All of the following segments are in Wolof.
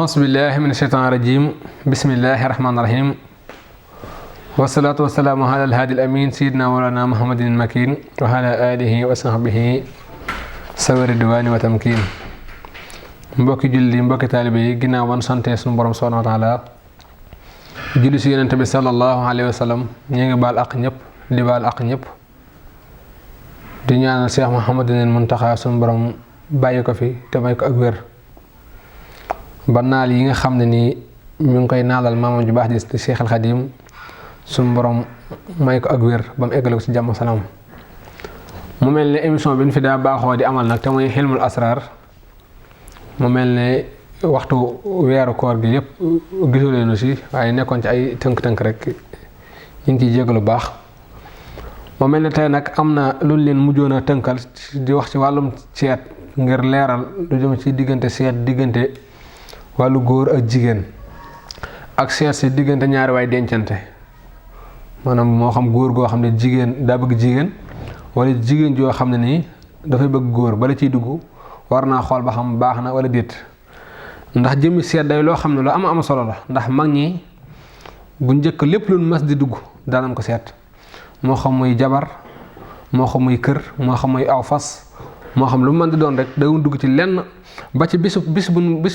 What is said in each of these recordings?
أعوذ بالله من الشيطان الرجيم بسم الله الرحمن الرحيم والصلاة والسلام على الهادي الأمين سيدنا مولانا محمد المكين وعلى آله وصحبه سوى الرضوان وتمكين mbokki julli mbokki taalibe yi ginnaaw ban sante sunu borom subhanahu wa taala julli si yonent bi sallallahu alayhi wa sallam ñi ngi baal ak ñëpp di baal ak ñëpp di ñaanal Cheikh Mouhamadou Mountakha sunu borom bàyyi ko fi te may ko ak wér ba naal yi nga xam ne nii mi ngi koy naalal maamam ju baax di Cheikh al Khadim sunu borom may ko ak wér ba mu eggale ko ci jàmm salaam mu mel ne émission bi ñu fi daa baaxoo di amal nag te muy xilmul asrar mu mel ne waxtu weeru koor gi yëpp gisu leenu si waaye nekkoon ci ay tënk-tënk rek ñu ngi ciy jégalu baax mu mel ne tey nag am na lu leen mujjoon a tënkal di wax ci wàllum seet ngir leeral lu jëm ci diggante seet diggante wàllu góor ak jigéen ak seet si diggante ñaari waay dencante maanaam moo xam góor goo xam ne jigéen daa bëgg jigéen wala jigéen joo xam ne nii dafay bëgg góor bala ciy dugg war naa xool ba xam baax na wala déet ndax jëmmi seet day loo xam ne lu am solo la ndax mag ñi bu njëkk lépp lu mas di dugg daanañ ko seet moo xam muy jabar moo xam muy kër moo xam muy aw fas moo xam lu mën di doon rek dawun dugg ci lenn ba ci bis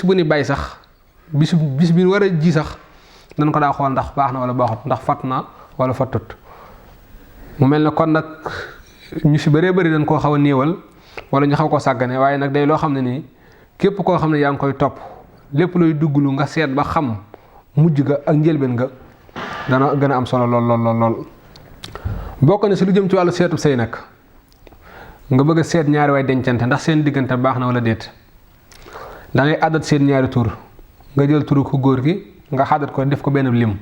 bu ni bay sax bis bi war a ji sax dañ ko daa xool ndax baax na wala baaxut ndax fat na wala fatut mu mel ne kon nag ñu si bëree bëri dañ koo xaw a néewal wala ñu xaw ko sàggane waaye nag day loo xam ne nii képp koo xam ne yaa ngi koy topp lépp luy dugglu nga seet ba xam mujj ga ak njëlbeen nga dana gën a am solo lool bokk na si lu jëm ci wàllu seetu sëy nag nga bëgg a seet ñaari waay dencante ndax seen diggante baax na wala déet da ngay àddat seen ñaari tur nga jël turu ku góor ki nga àddat ko def ko benn lim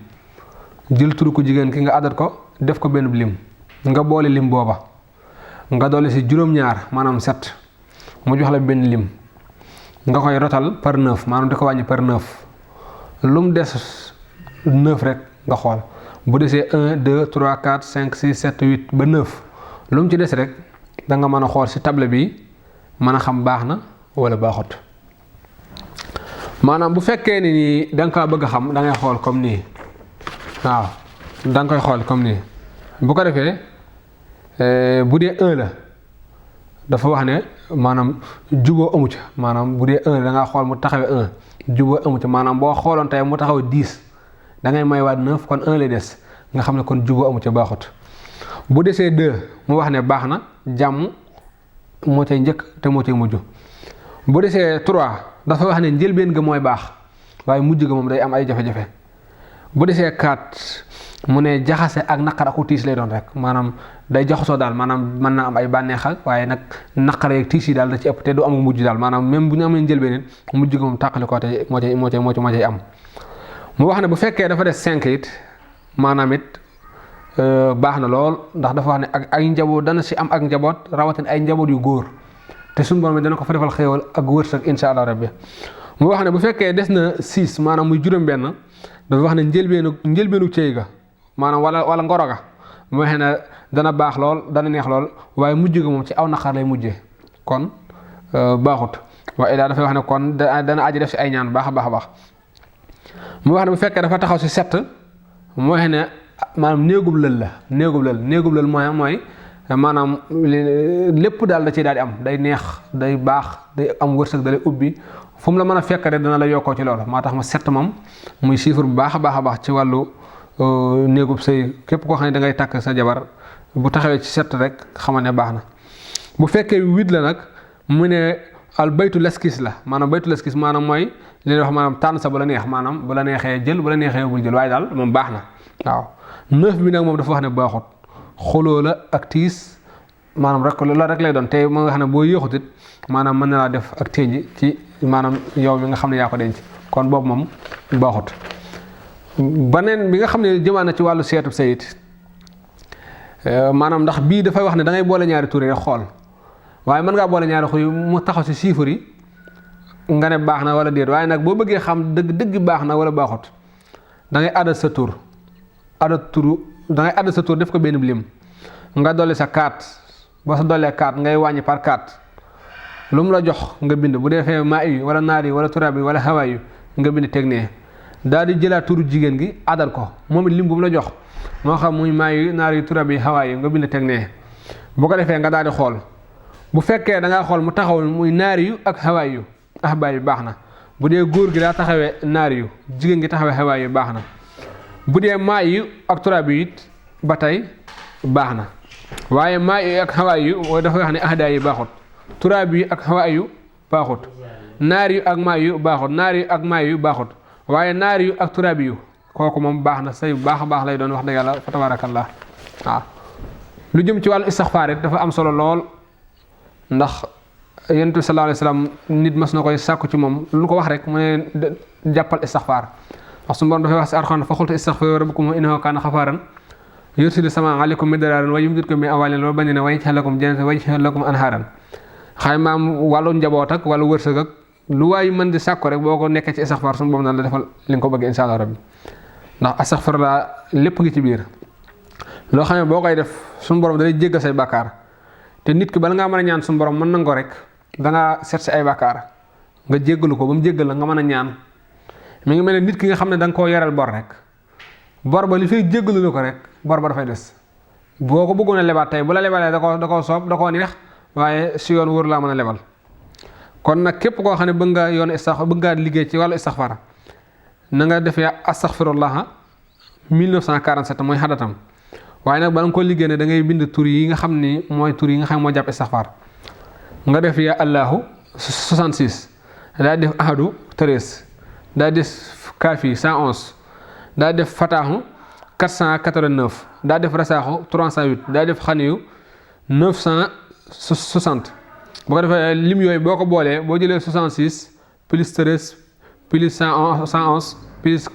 jël turu ku jigéen ki nga àddat ko def ko benn lim nga boole lim booba nga dolli si juróom-ñaar maanaam 7 mu jox la benn lim nga koy rotal par 9 maanaam di ko wàññi par 9 lu mu des 9 rek nga xool bu desee 1 2 3 4 5 6 7 8 ba 9 lu mu ci des rek da nga mën a xool si table bi mën a xam baax na wala baaxut maanaam bu fekkee ni nii da nga kaa bëgg a xam da ngay xool comme nii waaw da nga koy xool comme nii bu ko defee bu dee 1 la dafa wax ne maanaam juboo amu ca maanaam bu dee 1 da ngaa xool mu taxawee 1 juboo amu ca maanaam boo xooloon tey mu taxaw 10 da ngay maywaat 9 kon 1 lay des nga xam ne kon juboo amu ca baaxut bu desee 2 mu wax ne baax na jàmm moo cay njëkk te moo cay mujj bu desee 3 dafa wax ne njëlbeen ga mooy baax waaye mujj ga moom day am ay jafe-jafe bu desee 4 mu ne jaxase ak naqar ak tiis lay doon rek maanaam day jaxasoo daal maanaam mën na am ay bànneexal waaye nag naqar yeeg tiis yi daal da ci ëpp te du amul mujj daal maanaam même bu ñu amee njëlbeen it mujj ga moom tàqali ko te moo cay am mu wax ne bu fekkee dafa des 5 it maanaam it baax na lool ndax dafa wax ne ak ay njaboot dana si am ak njaboot rawatina ay njaboot yu góor te suñu borom dana ko fa defal xéewal ak wërsëg insha allah rabbi mu wax ne bu fekkee des na 6 maanaam muy juróom-benn dafa wax ne njëlbeenu cëy ga maanaam wala ngoro ga mu waxee ne dana baax lool dana neex lool waaye mujj ga moom ci aw naqar lay mujjee kon baaxut waaye daal dafay wax ne kon dana aji def si ay ñaan baax a baax mu wax ne bu fekkee dafa taxaw si 7 mu waxee ne maanaam néegub lël mooy maanaam lépp daal da ciy daal di am day neex day baax day am wërsëg da lay ubbi fu mu la mën a fekk rek dana la yokkoo ci loolu moo tax ma 7 moom muy chiffre bu baax a baax ci wàllu néegub sëy képp koo xam ne da ngay takk sa jabar bu taxawee ci 7 rek xamal ne baax na bu fekkee 8 la nag mu ne al baytu leskis la maanaam baytu leskis maanaam mooy li ñuy wax maanaam tànn sa bu la neex maanaam bu la neexee jël bu la neexee bul jël waaye daal moom baax na waaw 9 bi nag moom dafa wax ne baaxut xoloo la ak tiis maanaam rek la rek lay doon te moo nga xam ne boo yéexut it maanaam mën na laa def ak téeñi ci maanaam yow mi nga xam ne yaa ko denc kon boobu moom baaxut baneen bi nga xam ne jëmaan na ci wàllu seetu sayit maanaam ndax bii dafay wax ne da ngay boole ñaari tur rek xool waaye mën ngaa boole ñaari xuy mu taxaw si chiffre yi nga ne baax na wala déet waaye nag boo bëggee xam dëgg baax na wala baaxut da ngay àddat sa tur da ngay àddat sa tur def ko benn lim nga dolli sa 4 boo sa dollee 4 ngay wàññi par 4 lu mu la jox nga bind bu defee maa yi wala naar yi wala turaab yi wala hawa yi nga bind teg nee daal di jëlaat turu jigéen gi adal ko moom it lim bu mu la jox moo xam muy maayu naar yu turab yi xawaay yi nga bind teg nee bu ko defee nga daal di xool bu fekkee da ngaa xool mu taxaw muy naari yu ak xawaay yu ahbaay yu baax na bu dee góor gi daa taxawee naari yu jigéen gi taxawee xawaay yu baax na bu dee maay yu ak turab yi it ba tey baax na waaye maay yu ak xawaay yu dafa wax ne ahdaay yi baaxut turab yi ak xawaay yu baaxut naari yu ak maay yu baaxut naari yu ak maay yu baaxut waaye naari yu ak turab yu kooku moom baax na say bu baax a baax lay doon wax dëgg yàlla fa tabarakallah waaw lu jëm ci wàllu istixfaar it dafa am solo lool ndax yonent bi sallallahu alayhi wasallam nit mas na koy sàkku ci moom lu ko wax rek mu ne jàppal istixfaar ndax suñu borom dafay wax si Alxuraan fa qultu istaghfiru rabbakum innahu kaana ghafaaran yursilu samaa alaykum midraaran wa yumdidkum bi amwaalin wa baniina wa yaj'al lakum jannatin wa yaj'al lakum anhaaran xëy maam wàllu njaboot ak wàllu wërsëg ak lu waay mën di sàkku rek boo ko nekkee ci istixfaar suñu borom la defal li nga ko bëgg insha Allah rabbi ndax astaghfirullah lépp ngi ci biir loo xam ne boo koy def suñu borom dalay jéggal say bàkkaar te nit ki bala ngaa mën a ñaan suñu borom mën na ko rek dangaa seet si ay bàkkaar nga jéggalu ko ba mu jéggal la nga mën a ñaan mi ngi mel ne nit ki nga xam ne da nga koo yaral bor rek bor ba li fay jéggalu la ko rek bor ba dafay des boo ko bëggoon a lebaat tey bu la lebalee da koo soob da koo neex waaye si yoon wóor laa mën a lebal kon nag képp koo xam ne bëgg nga yoon bëgg ngaa liggéey ci wàllu istixfaar na nga defee astaghfirullah 1947 mooy xadatam waaye nag bala nga ko liggéey ne da ngay bind tur yi nga xam ni mooy tur yi nga xam moo jàpp istixfaar nga def ya allahu 66 daa def ahadu 13 daa def kaafi 111 daa def fataahu 489 daa def rasaaxu 308 daa def xaniyu 960 boo ko defee lim yooyu boo ko boolee boo jëlee 66 plus 13 plus 111 plus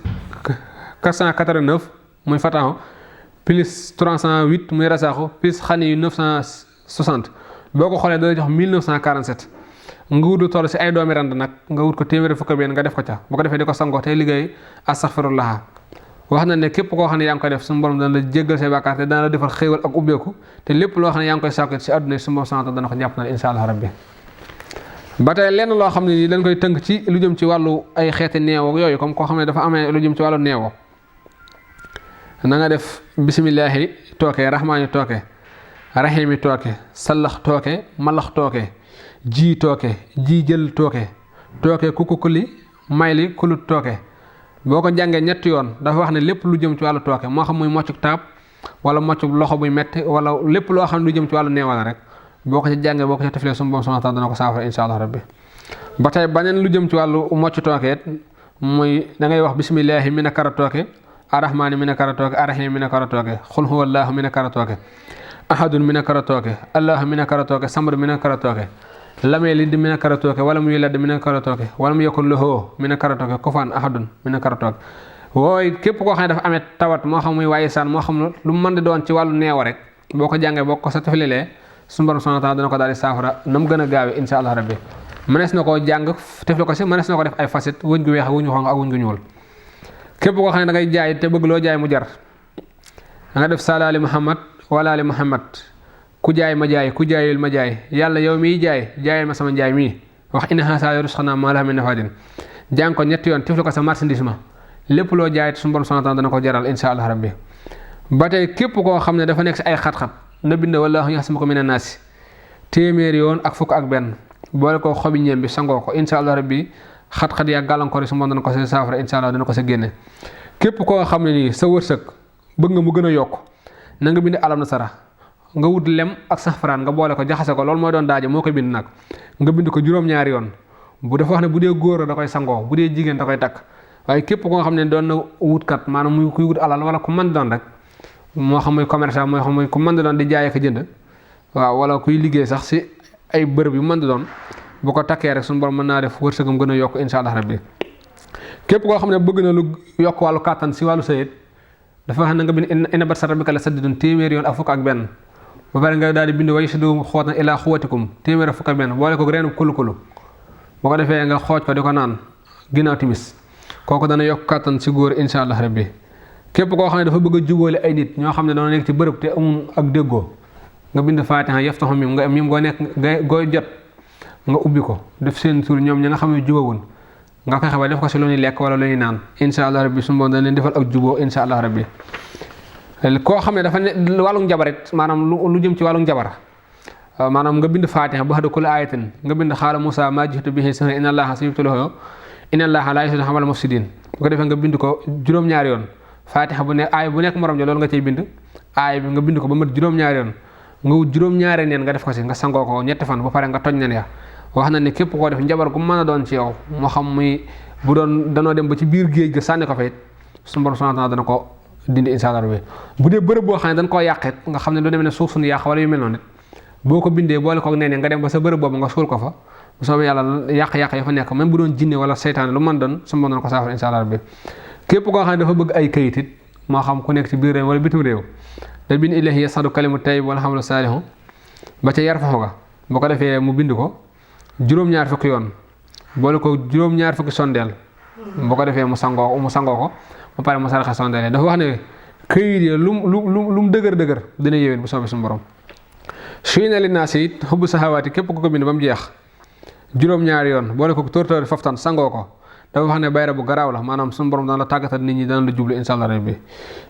489 muy fataahu plus 308 muy rasaaxu plus xaniyu 960 boo ko xoolee da jox 1947 nga wut lu toll si ay doomi rand nag nga wut ko téeméeri fukk benn nga def ko ca bu ko defee di ko sangoo tey liggéey astaghfirullah wax na ne képp koo xam ne yaa ngi koy def suñu borom dana la jéggal say bàkkaar te dana la defal xéewal ak ubbeeku te lépp loo xam ne yaa ngi koy sàkku si àdduna suñu borom sant dana ko jàpp na insha Allah rabbi ba tey lenn loo xam ne nii dañ koy tënk ci lu jëm ci wàllu ay xeeti neewo yooyu comme koo xam ne dafa amee lu jëm ci wàllu neewo na nga def bisimillahi tooke rahmaani tooke rahimi tooke sallax tooke malax tooke ji tooke ji jël tooke tooke kukukuli mayli kulut tooke boo ko jàngee ñetti yoon dafa wax ne lépp lu jëm ci wàllu tooke moo xam muy moccuk taab wala moccuk loxo buy metti wala lépp loo xam ne lu jëm ci wàllu neewal rek boo ko ci jàngee boo ko ci teflee suñu borom subhanahu wa ta'ala dana ko saafara insha Allah rabbi ba tey baneen lu jëm ci wàllu mocc tooke muy da ngay wax bisimillahi mi na kara tooke arrahmaani mi na kara tooke arrahim mi na kara tooke xul huwa allahu mi na kara tooke ahadun mi na kara tooke allahu mi na kara tooke samad mi na kara tooke lam yalid mi na kara tooke wala mu yulad mi na kara tooke wala mu yakul lahu mi na kara tooke kufan ahadun mi na kara tooke wooy képp koo xam ne dafa amee tawat moo xam muy waaye saan moo xam lu mën di doon ci wàllu neewa rek boo ko jàngee boo ko sa teflelee suñu borom subhanahu wa ta'ala dana ko daal di saafara na mu gën a gaawee insha Allah rabbi mënees na koo jàng tefle ko si mënees na ko def ay fasit wëñ gu weex wëñ gu xonq ak wëñ gu ñuul képp koo xam ne da ngay jaay te bëgg loo jaay mu jar da nga def salaali Muhammad wala ali Muhammad ku jaay ma jaay ku jaayul ma jaay yàlla yow miy jaayal ma sama njaay mii wax inna haasa rusxana ma laha min nafadin jàng ko ñetti yoon tifli ko sa marchandise ma lépp loo jaay suñu borom subhanahu wa ta'ala dana ko jaral insha Allah rabbi ba tey képp koo xam ne dafa nekk si ay xat-xat na bind wallaahu yahsimuka mina naasi téeméeri yoon ak fukk ak benn boole ko xobi ñeem bi sangoo ko insha Allah rabbi xat-xat yaa gàllankoor yi su moom dana ko sa saafara insha Allah dana ko sa génne képp koo xam ne nii sa wërsëg bëgg nga mu gën a yokk na nga bind alam na sara nga wut lem ak safaraan nga boole ko jaxase ko loolu mooy doon daaje moo koy bind nag nga bind ko juróom-ñaari yoon bu dafa wax ne bu dee góor da koy sangoo bu dee jigéen da koy takk waaye képp koo xam ne doon na wutkat maanaam muy kuy wut alal wala ku mën doon rek moo xam muy commerçant moo xam muy ku mën doon di jaay ak jënd waaw wala kuy liggéey sax si ay bërëb yu mën doon bu ko takkee rek suñu borom mën naa def wërsëgam gën a yokk insha Allah rabbi képp koo xam ne bëgg na lu yokk wàllu kàttan si wàllu sëyit dafa wax na nga bind inna batsa rabbika la saddidun téeméeri yoon ak fukk ak benn ba pare nga daal di bind way sidu xootan ilaa xuwatikum téeméer ak fukk ak benn boole ko reenu kulu-kulu boo ko defee nga xooj ko di ko naan ginnaaw timis kooku dana yokk kàttan si góor insha Allah rabbi képp koo xam ne dafa bëgg a jubóole ay nit ñoo xam ne dañoo nekk ci bërëb te amul ak déggoo nga bind Faatiha yaftahu mim nga mim goo nekk gooy jot nga ubbi ko def seen tur ñoom ñi nga xam ne jubawun nga fexe ba def ko si lu ñuy lekk wala lu ñuy naan incha allah rabbi suñu borom dañ leen defal ak juboo incha allah rabbi koo xam ne dafa ne wàllu njabar it maanaam lu jëm ci wàllu njabar maanaam nga bind fatiha ba xada kula ayatin nga bind xaala Moussa maa jitu bihi sihran inna allaha sayubtiluhu inna allaha laa yuslihu amal mufsidin bu ko defee nga bind ko juróom-ñaari yoon fatiha bu ne aay bu nekk morom ja loolu nga cay bind aay bi nga bind ko ba mat juróom-ñaari yoon nga wut juróom-ñaari neen nga def ko si nga sangoo ko ñetti fan ba pare nga toj nen ya wax na ne képp koo def njabar gu mën a doon ci yow moo xam muy bu doon danoo dem ba ci biir géej ga sànni ko fa it suñu borom subhanahu wa ta'ala dana ko dindi incha allah bi bu dee bërëb boo xam ne dañ koo yàqit nga xam ne lu demee ne suuf suñu yàq wala yu mel noonu it boo ko bindee boole koog nee nga dem ba sa bërëb boobu nga suul ko fa bu soobee yàlla yàq-yàq ya fa nekk même bu doon jinne wala seytaane lu mën doon suñu borom dana ko saafara incha allah bi képp koo xam ne dafa bëgg ay kayit it moo xam ku nekk ci biir réew wala bitim réew da bind ilahi yasadu kalimu tayyib wala xamalu saalihu ba ca yar faxu ga boo ko defee mu bind ko juróom-ñaar fukki yoon boole ko juróom-ñaar fukki sondeel boo ko defee mu sangoo ko ba pare mu saraxe sondeel dafa wax ne këyit yi lu mu dëgër dina yéwén bu soobee suñu borom suy na li naa si it xubbu saxawaati képp ku ko bind ba mu jeex juróom-ñaari yoon boole ko tóortóori foftan sangoo ko dafa wax ne bayra bu garaaw la maanaam suñu borom dana la tàggatal nit ñi dana la jublu incha allah rabbi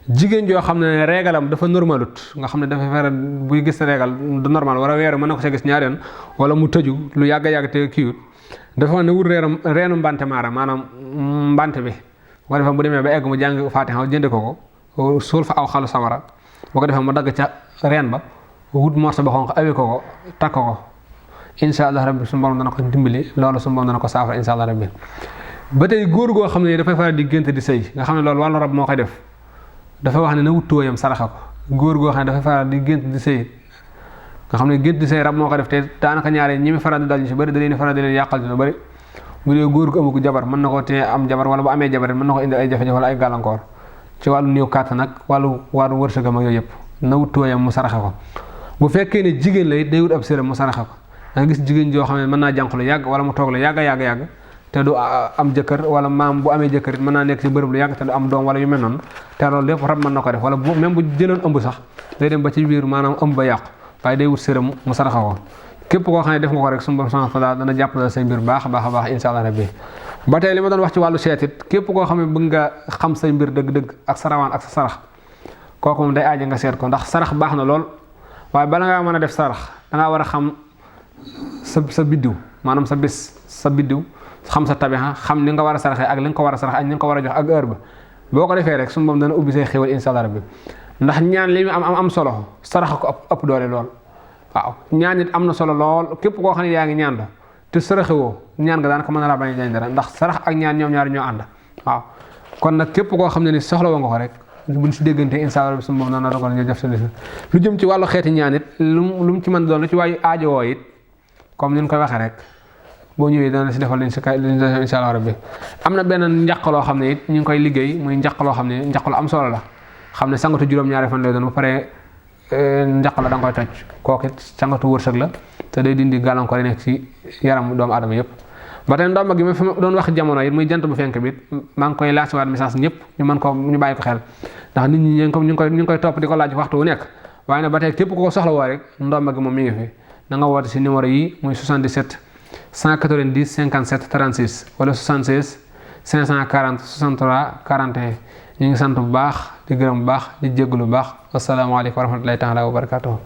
jigéen joo xam ne régalam dafa normalut nga xam ne dafa fere buy gis régal du normal wala weeru mën na ko see gis ñaari yoon wala mu tëju lu yàgg te kiiwut dafa wax ne wut reenu mbante maara maanaam mbante bi boo ko defee bu demee ba egg mu jàng Faatiha jënde ko suul fa aw xalu sawara boo ko defee mu dagg ca reen ba wut morso ba xonq awi ko takk ko incha allah rabbi suñu borom dana ko dimbali loolu suñu borom dana ko saafara incha allah rabbi ba tey góor goo xam ne dafay faral di gént di sëy nga xam ne loolu wàllu rab moo koy def dafa wax ne na wut tooyam saraxa ko góor goo xam ne dafay faral di gént di sëy nga xam ne gént di sëy rab moo ko def te daanaka ñaare ñi mi faral di dal ñu si bëri da leen faral di leen yàqal dina bëri bu dee góor gu amu ko jabar mën na ko tee am jabar wala bu amee jabar mën na ko indi ay jafe-jafe wala ay gàllankoor ci wàllu néew kàttan nag wàllu wërsëgam ak yooyu yëpp na wut tooyam mu saraxa ko bu fekkee ne jigéen la it day wut ab séram mu saraxa ko da nga gis jigéen joo xam ne mën naa jànq lu yàgg wala mu toog lu yàgg te du am jëkkër wala maam bu amee jëkkër it mën naa nekk ci bërëb lu yàgg te du am doom wala yu mel noonu te loolu lépp rab mën na ko def wala même bu jëloon ëmb sax day dem ba ci biir maanaam ëmb ba yàqu waaye day wut séram mu saraxa ko képp koo xam ne def nga ko rek suñu borom subhanahu wa ta'ala dana jàppale say mbir baax a baax incha allah rabbi ba tey li ma doon wax ci wàllu seet it képp koo xam ne bëgg nga xam say mbir dëgg-dëgg ak sa rawaan ak sa sarax kooku moom day aaja nga seet ko ndax sarax baax na lool waaye bala ngaa mën a def sarax dangaa war a xam sa biddiw maanaam sa bis sa biddiw xam sa tabixa xam ni nga war a saraxee ak li nga ko war a sarax ak ni nga ko war a jox ak heure ba boo ko defee rek suñu moom dana ubbi say xéwal incha allah rabbi ndax ñaan li mu am solo saraxa ko ëpp doole lool waaw ñaan it am na solo lool képp koo xam ne yaa ngi ñaan la te saraxewoo ñaan nga daanaka mën a laa bañ a jañ dara ndax sarax ak ñaan ñoom ñaari ñoo ànd waaw kon nag képp koo xam ne ni soxla woo nga ko rek buñ si déggante incha allah rabbi suñu moom noonu la dogal ñu def sa lu jëm ci wàllu xeeti ñaan it lu mu ci mën doon lu ci waayu aajowoo it comme ni ñu koy waxee rek boo ñëwee dana la si defal liñ si kay liñ def incha allah rabbi am na benn njaq loo xam ne it ñu ngi koy liggéey muy njaq loo xam ne njaq lu am solo la xam ne sangatu juróom-ñaari fan lay doon ba pare njaq la da nga koy toj kooku it sangatu wërsëg la te day dindi gàllankoor yi nekk ci yaram doomu aadama yëpp ba tey ndomba gi ma fi doon wax jamono it muy jant bu fenk bi maa ngi koy lancé waat message ñëpp ñu bàyyi ko xel ndax nit ñi ñu ngi koy topp di ko laaj waxtu wu nekk waaye nag ba tey képp ko soxla woo rek ndomba gi moom mi ngi fi da nga woote si numéro yi muy 77 190 57 36 wala 76 540 63 41 ñu ngi sant bu baax di gërëm bu baax di jéggalu bu baax wasalaamaaleykum wa rahmatullahi taala wa barakatuh